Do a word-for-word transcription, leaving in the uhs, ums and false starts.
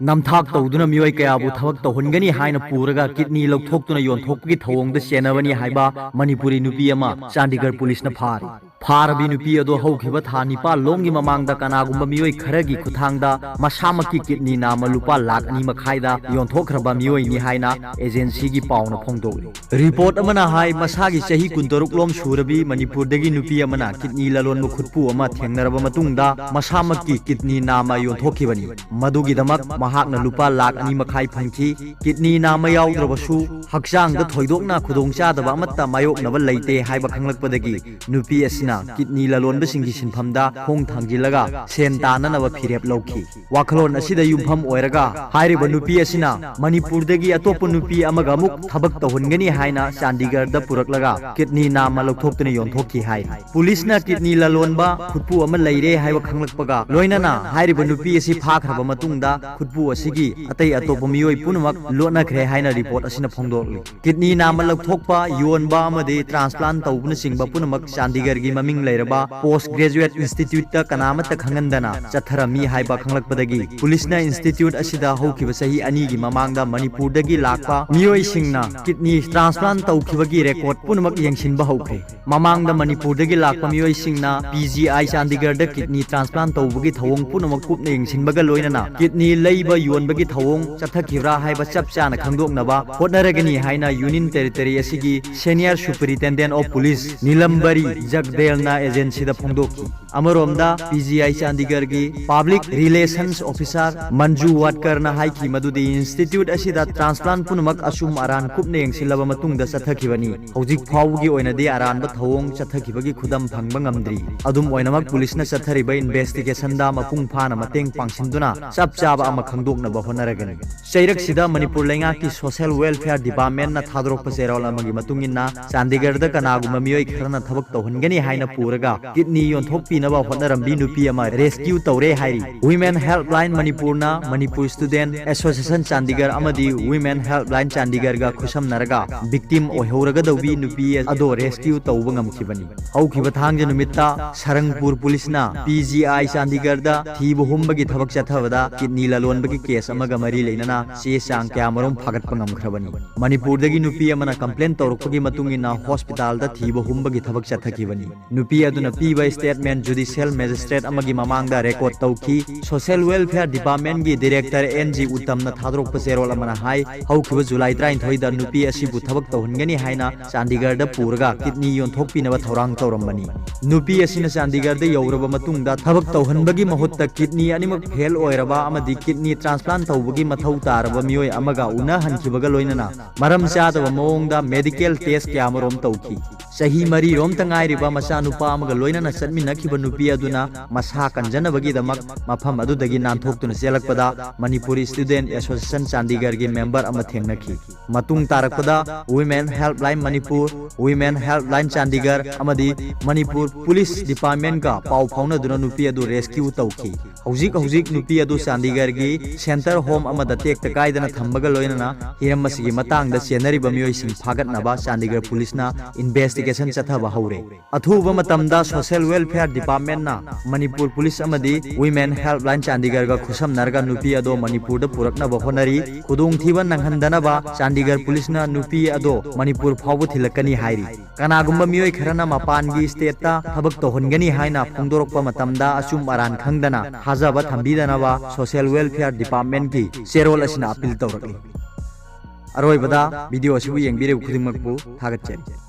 ꯅꯝꯊꯥꯛ ꯇꯧꯗꯨꯅ ꯃꯤꯑꯣꯏ ꯀꯌꯥꯕꯨ ꯊꯕꯛ ꯇꯧꯍꯟꯒꯅꯤ ꯍꯥꯏꯅ ꯄꯨꯔꯒ ꯀꯤꯗꯅꯤ ꯂꯧꯊꯣꯛꯇꯨꯅ ꯌꯣꯟꯊꯣꯛꯄꯒꯤ ꯊꯧꯑꯣꯡꯗ ꯆꯦꯟꯅꯕꯅꯤ ꯍꯥꯏꯕ ꯃꯅꯤꯄꯨꯔꯤ ꯅꯨꯄꯤ ꯑꯃ ꯆꯥꯟꯗꯤꯒꯔ ꯄꯨꯂꯤꯁꯅ ꯐꯥꯔꯤ꯫ ꯐꯥꯔꯕꯤ ꯅꯨꯄꯤ ꯑꯗꯣ ꯍꯧꯈꯤꯕ ꯊꯥ ꯅꯤꯄꯥꯜ ꯂꯣꯝꯒꯤ ꯃꯃꯥꯡꯗ ꯀꯅꯥꯒꯨꯝꯕ ꯃꯤꯑꯣꯏ ꯈꯔꯒꯤ ꯈꯨꯠꯊꯥꯡꯗ ꯃꯁꯥꯃꯛꯀꯤ ꯀꯤꯗꯅꯤ ꯅꯥꯝꯃ ꯂꯨꯄꯥ ꯂꯥꯈ ꯑꯅꯤ ꯃꯈꯥꯏꯗ ꯌꯣꯟꯊꯣꯛꯈ꯭ꯔꯕ ꯃꯤꯑꯣꯏꯅꯤ ꯍꯥꯏꯅ ꯑꯦꯖꯦꯟꯁꯤꯒꯤ ꯄꯥꯎꯅ ꯐꯣꯡꯗꯣꯛꯂꯤ꯫ ꯔꯤꯄꯣꯔꯠ ꯑꯃꯅ ꯍꯥꯏ, ꯃꯁꯥꯒꯤ ꯆꯍꯤ ꯀꯨꯟꯇꯔꯨꯛ ꯂꯣꯝ ꯁꯨꯔꯕꯤ ꯃꯅꯤꯄꯨꯔꯗꯒꯤ ꯅꯨꯄꯤ ꯑꯃꯅ ꯀꯤꯗꯅꯤ ꯂꯂꯣꯟꯕ ꯈꯨꯠꯄꯨ ꯑꯃ ꯊꯦꯡꯅꯔꯕ ꯃꯇꯨꯡꯗ ꯃꯁꯥꯃꯛꯀꯤ ꯀꯤꯗꯅꯤ ꯅꯥꯝꯃ ꯌꯣꯟꯊꯣꯛꯈꯤꯕꯅꯤ꯫ ꯃꯗꯨꯒꯤꯗꯃꯛ ꯃꯍꯥꯛꯅ ꯂꯨꯄꯥ ꯂꯥꯈ ꯑꯅꯤ ꯃꯈꯥꯏ ꯐꯪꯈꯤ꯫ ꯀꯤꯗꯅꯤ ꯅꯥꯝꯃ ꯌꯥꯎꯗ꯭ꯔꯕꯁꯨ ꯍꯛꯆꯥꯡꯗ ꯊꯣꯏꯗꯣꯛꯅ ꯈꯨꯗꯣꯡꯆꯥꯗꯕ ꯑꯃꯠꯇ ꯃꯥꯌꯣꯛꯅꯕ ꯂꯩꯇꯦ ꯍꯥꯏꯕ ꯈꯪꯂꯛꯄꯗꯒꯤ ꯅꯨꯄꯤ ꯑꯁꯤꯅ ꯀꯤꯗꯅꯤ ꯂꯂꯣꯟꯕꯁꯤꯡꯒꯤ ꯁꯤꯟꯐꯝꯗ ꯈꯣꯡ ꯊꯥꯡꯖꯤꯜꯂꯒ ꯁꯦꯟ ꯇꯥꯅꯅꯕ ꯐꯤꯔꯦꯞ ꯂꯧꯈꯤ꯫ ꯋꯥꯈꯜꯂꯣꯟ ꯑꯁꯤꯗ ꯌꯨꯝꯐꯝ ꯑꯣꯏꯔꯒ ꯍꯥꯏꯔꯤꯕ ꯅꯨꯄꯤ ꯑꯁꯤꯅ ꯃꯅꯤꯄꯨꯔꯗꯒꯤ ꯑꯇꯣꯞꯄ ꯅꯨꯄꯤ ꯑꯃꯒ ꯑꯃꯨꯛ ꯊꯕꯛ ꯇꯧꯍꯟꯒꯅꯤ ꯍꯥꯏꯅ ꯆꯥꯟꯗꯤꯒꯔꯗ ꯄꯨꯔꯛꯂꯒ ꯀꯤꯗꯅꯤ ꯅꯥꯝꯃ ꯂꯧꯊꯣꯛꯇꯨꯅ ꯌꯣꯟꯊꯣꯛꯈꯤ ꯍꯥꯏꯔꯤ꯫ ꯄꯨꯂꯤꯁꯅ ꯀꯤꯗꯅꯤ ꯂꯂꯣꯟꯕ ꯈꯨꯠꯄꯨ ꯑꯃ ꯂꯩꯔꯦ ꯍꯥꯏꯕ ꯈꯪꯂꯛꯄꯒ ꯂꯣꯏꯅꯅ ꯍꯥꯏꯔꯤꯕ ꯅꯨꯄꯤ ꯑꯁꯤ ꯐꯥꯈ꯭ꯔꯕ ꯃꯇꯨꯡꯗ ꯈꯨꯠꯄꯨ ꯑꯁꯤꯒꯤ ꯑꯇꯩ ꯑꯇꯣꯞꯄ ꯃꯤꯑꯣꯏ ꯄꯨꯝꯅꯃꯛ ꯂꯣꯠꯅꯈ꯭ꯔꯦ ꯍꯥꯏꯅ ꯔꯤꯄꯣꯔꯠ ꯑꯁꯤꯅ ꯐꯣꯡꯗꯣꯛꯂꯤ꯫ ꯀꯤꯗꯅꯤ ꯅꯥꯝꯃ ꯂꯧꯊꯣꯛꯄ, ꯌꯣꯟꯕ ꯑꯃꯗꯤ ꯇ꯭ꯔꯥꯟꯁꯄ꯭ꯂꯥꯟ ꯇꯧꯕꯅꯆꯤꯡꯕ ꯄꯨꯝꯅꯃꯛ ꯆꯥꯟꯗꯤꯒꯔꯒꯤ ꯃꯃꯤꯡ ꯂꯩꯔꯕ ꯄꯣꯁ ꯒ꯭ꯔꯦꯖꯨꯑꯦꯠ ꯏꯟꯁꯇꯤꯇ꯭ꯌꯨꯠꯇ ꯀꯅꯥꯃꯠꯇ ꯈꯪꯍꯟꯗꯅ ꯆꯠꯊꯔꯝꯃꯤ ꯍꯥꯏꯕ ꯈꯪꯂꯛꯄꯗꯒꯤ ꯄꯨꯂꯤꯁꯅ ꯏꯟꯁꯇꯤꯇ꯭ꯌꯨꯠ ꯑꯁꯤꯗ ꯍꯧꯈꯤꯕ ꯆꯍꯤ ꯑꯅꯤꯒꯤ ꯃꯃꯥꯡꯗ ꯃꯅꯤꯄꯨꯔꯗꯒꯤ ꯂꯥꯛꯄ ꯃꯤꯑꯣꯏꯁꯤꯡꯅ ꯀꯤꯗꯅꯤ ꯇ꯭ꯔꯥꯟꯁꯄ꯭ꯂꯥꯟ ꯇꯧꯈꯤꯕꯒꯤ ꯔꯦꯀꯣꯔꯗ ꯄꯨꯝꯅꯃꯛ ꯌꯦꯡꯁꯤꯟꯕ ꯍꯧꯈ꯭ꯔꯦ꯫ ꯃꯃꯥꯡꯗ ꯃꯅꯤꯄꯨꯔꯗꯒꯤ ꯂꯥꯛꯄ ꯃꯤꯑꯣꯏꯁꯤꯡꯅ ꯄꯤ ꯖꯤ ꯑꯥꯏ ꯆꯥꯟꯗꯤꯒꯔꯗ ꯀꯤꯗꯅꯤ ꯇ꯭ꯔꯥꯟꯁꯄ꯭ꯂꯥꯟ ꯇꯧꯕꯒꯤ ꯊꯧꯑꯣꯡ ꯄꯨꯝꯅꯃꯛ ꯀꯨꯞꯅ ꯌꯦꯡꯁꯤꯟꯕꯒ ꯂꯣꯏꯅꯅ ꯀꯤꯗꯅꯤ ꯂꯩꯕ ꯌꯣꯟꯕꯒꯤ ꯊꯧꯑꯣꯡ ꯆꯠꯊꯈꯤꯕ꯭ꯔꯥ ꯍꯥꯏꯕ ꯆꯞ ꯆꯥꯅ ꯈꯪꯗꯣꯛꯅꯕ ꯍꯣꯠꯅꯔꯒꯅꯤ ꯍꯥꯏꯅ ꯌꯨꯅꯤꯌꯟ ꯇꯦꯔꯤꯇꯣꯔꯤ ꯑꯁꯤꯒꯤ ꯁꯦꯅꯤꯌꯔ ꯁꯨꯄꯔꯤꯟꯇꯦꯟꯗꯦꯟꯠ ꯑꯣꯐ ꯄꯨꯂꯤꯁ ꯅꯤꯂꯝꯕꯔꯤ ꯖꯒꯗꯦꯜꯅ ꯑꯦꯖꯦꯟꯁꯤꯗ ꯐꯣꯡꯗꯣꯛꯈꯤ꯫ ꯑꯃꯔꯣꯝꯗ ꯄꯤ ꯖꯤ ꯑꯥꯏ ꯆꯥꯟꯗꯤꯒꯔꯒꯤ ꯄꯕ꯭ꯂꯤꯛ ꯔꯤꯂꯦꯁꯟꯁ ꯑꯣꯐꯤꯁꯥꯔ ꯃꯟꯖꯨ ꯋꯥꯠꯀꯔꯅ ꯍꯥꯏꯈꯤ ꯃꯗꯨꯗꯤ ꯏꯟꯁꯇꯤꯇ꯭ꯌꯨꯠ ꯑꯁꯤꯗ ꯇ꯭ꯔꯥꯟꯁꯄ꯭ꯂꯥꯟ ꯄꯨꯝꯅꯃꯛ ꯑꯆꯨꯝ ꯑꯔꯥꯟ ꯀꯨꯞꯅ ꯌꯦꯡꯁꯤꯜꯂꯕ ꯃꯇꯨꯡꯗ ꯆꯠꯊꯈꯤꯕꯅꯤ꯫ ꯍꯧꯖꯤꯛ ꯐꯥꯎꯕꯒꯤ ꯑꯣꯏꯅꯗꯤ ꯑꯔꯥꯟꯕ ꯊꯧꯑꯣꯡ ꯆꯠꯊꯈꯤꯕꯒꯤ ꯈꯨꯗꯝ ꯐꯪꯕ ꯉꯝꯗ꯭ꯔꯤ꯫ ꯑꯗꯨꯝ ꯑꯣꯏꯅꯃꯛ ꯄꯨꯂꯤꯁꯅ ꯆꯠꯊꯔꯤꯕ ꯏꯟꯚꯦꯁꯇꯤꯒꯦꯁꯟꯗ ꯃꯄꯨꯡ ꯐꯥꯅ ꯃꯇꯦꯡ ꯄꯥꯡꯁꯤꯟꯗꯨꯅ ꯆꯞ ꯆꯥꯕ ꯑꯃ ꯈꯪꯗꯣꯛꯅꯕ ꯍꯣꯠꯅꯔꯒꯅꯤ꯫ ꯆꯩꯔꯛꯁꯤꯗ ꯃꯅꯤꯄꯨꯔ ꯂꯩꯉꯥꯛꯀꯤ ꯁꯣꯁꯤꯌꯦꯜ ꯋꯦꯜꯐꯤꯌꯔ ꯗꯤꯄꯥꯔꯠꯃꯦꯟꯠꯅ ꯊꯥꯗꯣꯔꯛꯄ ꯆꯦꯔꯣꯜ ꯑꯃꯒꯤ ꯃꯇꯨꯡ ꯏꯟꯅ ꯆꯥꯟꯗꯤꯒꯔꯗ ꯀꯅꯥꯒꯨꯝꯕ ꯃꯤꯑꯣꯏ ꯈꯔꯅ ꯊꯕꯛ ꯇꯧꯍꯟꯒꯅꯤ ꯍꯥꯏꯅ ꯄꯨꯔꯒ ꯀꯤꯗꯅꯤ ꯌꯣꯟꯊꯣꯛꯄꯤꯅꯕ ꯍꯣꯠꯅꯔꯝꯕꯤ ꯅꯨꯄꯤ ꯑꯃ ꯔꯦꯁꯀ꯭ꯌꯨ ꯇꯧꯔꯦ ꯍꯥꯏꯔꯤ꯫ ꯋꯤꯃꯦꯟ ꯍꯦꯜꯞꯂꯥꯏꯟ ꯃꯅꯤꯄꯨꯔꯅ ꯃꯅꯤꯄꯨꯔ ꯁ꯭ꯇꯨꯗꯦꯟꯠ ꯑꯦꯁꯣꯁꯤꯌꯦꯁꯟ ꯆꯥꯟꯗꯤꯒꯔ ꯑꯃꯗꯤ ꯋꯤꯃꯦꯟ ꯍꯦꯜꯞꯂꯥꯏꯟ ꯆꯥꯟꯗꯤꯒꯔꯒ ꯈꯨꯠꯁꯝꯅꯔꯒ ꯚꯤꯛꯇꯤꯝ ꯑꯣꯏꯍꯧꯔꯒꯗꯧꯕꯤ ꯅꯨꯄꯤ ꯑꯗꯣ ꯔꯦꯁꯀ꯭ꯌꯨ ꯇꯧꯕ ꯉꯝꯈꯤꯕꯅꯤ꯫ ꯍꯧꯈꯤꯕ ꯊꯥꯡꯖ ꯅꯨꯃꯤꯠꯇ ꯁꯔꯪꯄꯨꯔ ꯄꯨꯂꯤꯁꯅ ꯄꯤ ꯖꯤ ꯑꯥꯏ ꯆꯥꯟꯗꯤꯒꯔꯗ ꯊꯤꯕ ꯍꯨꯝꯕꯒꯤ ꯊꯕꯛ ꯆꯠꯊꯕꯗ ꯀꯤꯗꯅꯤ ꯂꯂꯣꯟꯕ ꯌꯣꯟꯕꯒꯤ ꯀꯦꯁ ꯑꯃꯒ ꯃꯔꯤ ꯂꯩꯅꯅ ꯆꯦ ꯆꯥꯡ ꯀꯌꯥꯃꯔꯨꯝ ꯐꯥꯒꯠꯄ ꯉꯝꯈ꯭ꯔꯕꯅꯤ꯫ ꯃꯅꯤꯄꯨꯔꯗꯒꯤ ꯅꯨꯄꯤ ꯑꯃꯅ ꯀꯝꯄ꯭ꯂꯦꯟ ꯇꯧꯔꯛꯄꯒꯤ ꯃꯇꯨꯡ ꯏꯟꯅ ꯍꯣꯁꯄꯤꯇꯥꯜꯗ ꯊꯤꯕ ꯍꯨꯝꯕꯒꯤ ꯊꯕꯛ ꯆꯠꯊꯈꯤꯕꯅꯤ꯫ ꯅꯨꯄꯤ ꯑꯗꯨꯅ ꯄꯤꯕ ꯁ꯭ꯇꯦꯠꯃꯦꯟ ꯖꯨꯗꯤꯁꯤꯌꯦꯜ ꯃꯦꯖꯤꯁꯇ꯭ꯔꯦꯠ ꯑꯃꯒꯤ ꯃꯃꯥꯡꯗ ꯔꯦꯀꯣꯔꯗ ꯇꯧꯈꯤ꯫ ꯁꯣꯁꯤꯌꯦꯜ ꯋꯦꯜꯐꯤꯌꯔ ꯗꯤꯄꯥꯔꯠꯃꯦꯟꯒꯤ ꯗꯤꯔꯦꯛꯇꯔ ꯑꯦꯟ ꯖꯤ ꯎꯠꯇꯝꯅ ꯊꯥꯗꯣꯔꯛꯄ ꯆꯦꯔꯣꯜ ꯑꯃꯅ ꯍꯥꯏ, ꯍꯧꯈꯤꯕ ꯖꯨꯂꯥꯏ ꯇꯔꯥꯅꯤꯊꯣꯏꯗ ꯅꯨꯄꯤ ꯑꯁꯤꯕꯨ ꯊꯕꯛ ꯇꯧꯍꯟꯒꯅꯤ ꯍꯥꯏꯅ ꯆꯥꯟꯗꯤꯒꯔꯗ ꯄꯨꯔꯒ ꯀꯤꯗꯅꯤ ꯌꯣꯟꯊꯣꯛꯄꯤꯅꯕ ꯊꯧꯔꯥꯡ ꯇꯧꯔꯝꯕꯅꯤ꯫ ꯅꯨꯄꯤ ꯑꯁꯤꯅ ꯆꯥꯟꯗꯤꯒꯔꯗ ꯌꯧꯔꯕ ꯃꯇꯨꯡꯗ ꯊꯕꯛ ꯇꯧꯍꯟꯕꯒꯤ ꯃꯍꯨꯠꯇ ꯀꯤꯗꯅꯤ ꯑꯅꯤꯃꯛ ꯐꯦꯜ ꯑꯣꯏꯔꯕ ꯑꯃꯗꯤ ꯀꯤꯗꯅꯤ ꯇ꯭ꯔꯥꯟꯁꯄ꯭ꯂꯥꯟ ꯇꯧꯕꯒꯤ ꯃꯊꯧ ꯇꯥꯔꯕ ꯃꯤꯑꯣꯏ ꯑꯃꯒ ꯎꯅꯍꯟꯈꯤꯕꯒ ꯂꯣꯏꯅꯅ ꯃꯔꯝ ꯆꯥꯗꯕ ꯃꯑꯣꯡꯗ ꯃꯦꯗꯤꯀꯦꯜ ꯇꯦꯁ ꯀꯌꯥꯃꯔꯣꯝ ꯇꯧꯈꯤ꯫ ꯆꯍꯤ ꯃꯔꯤꯔꯣꯝꯇ ꯉꯥꯏꯔꯤꯕ ꯃꯆꯥꯅꯨꯄꯥ ꯑꯃꯒ ꯂꯣꯏꯅꯅ ꯆꯠꯃꯤꯟꯅꯈꯤꯕ ꯅꯨꯄꯤ ꯑꯗꯨꯅ ꯃꯁꯥ ꯀꯟꯖꯅꯕꯒꯤꯗꯃꯛ ꯃꯐꯝ ꯑꯗꯨꯗꯒꯤ ꯅꯥꯟꯊꯣꯛꯇꯨꯅ ꯆꯦꯜꯂꯛꯄꯗ ꯃꯅꯤꯄꯨꯔ ꯁ꯭ꯇꯨꯗꯦꯟꯠ ꯑꯦꯁꯣꯁꯤꯌꯦꯁꯟ ꯆꯥꯟꯗꯤꯒꯔꯒꯤ ꯃꯦꯝꯕꯔ ꯑꯃ ꯊꯦꯡꯅꯈꯤ꯫ ꯃꯇꯨꯡ ꯇꯥꯔꯛꯄꯗ women helpline Manipur, women helpline Chandigarh ꯑꯃꯗꯤ ꯃꯅꯤꯄꯨꯔ ꯄꯨꯂꯤꯁ ꯗꯤꯄꯥꯔꯠꯃꯦꯟꯒ ꯄꯥꯎ ꯐꯥꯎꯅꯗꯨꯅ ꯅꯨꯄꯤ ꯑꯗꯨ ꯔꯦꯁꯀ꯭ꯌꯨ ꯇꯧꯈꯤ꯫ ꯍꯧꯖꯤꯛ ꯍꯧꯖꯤꯛ ꯅꯨꯄꯤ ꯑꯗꯨ ꯆꯥꯟꯗꯤꯒꯔꯒꯤ ꯁꯦꯟꯇꯔ ꯍꯣꯝ ꯑꯃꯗ ꯇꯦꯛꯇ ꯀꯥꯏꯗꯅ ꯊꯝꯕꯒ ꯂꯣꯏꯅꯅ ꯍꯤꯔꯝ ꯑꯁꯤꯒꯤ ꯃꯇꯥꯡꯗ ꯆꯦꯟꯅꯔꯤꯕ ꯃꯤꯑꯣꯏꯁꯤꯡ ꯐꯥꯒꯠꯅꯕ ꯆꯥꯟꯗꯤꯒꯔ ꯄꯨꯂꯤꯁꯅ ꯏꯟꯚꯦꯁꯇꯤꯒꯦꯁꯟ ꯆꯠꯊꯕ ꯍꯧꯔꯦ꯫ ꯑꯊꯨꯕ ꯃꯇꯝꯗ ꯁꯣꯁꯤꯌꯦꯜ ꯋꯦꯜꯐꯤꯌꯔ ꯗꯤꯄꯥꯔꯠꯃꯦꯟꯠꯅ ꯃꯅꯤꯄꯨꯔ ꯄꯨꯂꯤꯁ ꯑꯃꯗꯤ ꯋꯤꯃꯦꯟ ꯍꯦꯜꯞꯂꯥꯏꯟ ꯆꯥꯟꯗꯤꯒꯔꯒ ꯈꯨꯠꯁꯝꯅꯔꯒ ꯅꯨꯄꯤ ꯑꯗꯣ ꯃꯅꯤꯄꯨꯔꯗ ꯄꯨꯔꯛꯅꯕ ꯍꯣꯠꯅꯔꯤ꯫ ꯈꯨꯗꯣꯡꯊꯤꯕ ꯅꯪꯍꯟꯗꯅꯕ ꯆꯥꯟꯗꯤꯒꯔ ꯄꯨꯂꯤꯁꯅ ꯅꯨꯄꯤ ꯑꯗꯣ ꯃꯅꯤꯄꯨꯔ ꯐꯥꯎꯕ ꯊꯤꯜꯂꯛꯀꯅꯤ ꯍꯥꯏꯔꯤ꯫ ꯀꯅꯥꯒꯨꯝꯕ ꯃꯤꯑꯣꯏ ꯈꯔꯅ ꯃꯄꯥꯟꯒꯤ ꯁ꯭ꯇꯦꯠꯇ ꯊꯕꯛ ꯇꯧꯍꯟꯒꯅꯤ ꯍꯥꯏꯅ ꯐꯣꯡꯗꯣꯔꯛꯄ ꯃꯇꯝꯗ ꯑꯆꯨꯝ ꯑꯔꯥꯟ ꯈꯪꯗꯅ ꯊꯥꯖꯕ ꯊꯝꯕꯤꯗꯅꯕ ꯁꯣꯁꯤꯌꯦꯜ ꯋꯦꯜꯐꯤꯌꯔ ꯗꯤꯄꯥꯔꯠꯃꯦꯟꯠꯀꯤ ꯆꯦꯔꯣꯜ ꯑꯁꯤꯅ ꯑꯄꯤꯜ ꯇꯧꯔꯛꯂꯤ꯫ ꯑꯔꯣꯏꯕꯗ ꯚꯤꯗꯤꯑꯣ ꯑꯁꯤꯕꯨ ꯌꯦꯡꯕꯤꯔꯤꯕ ꯈꯨꯗꯤꯡꯃꯛꯄꯨ ꯊꯥꯒꯠꯆꯔꯤ꯫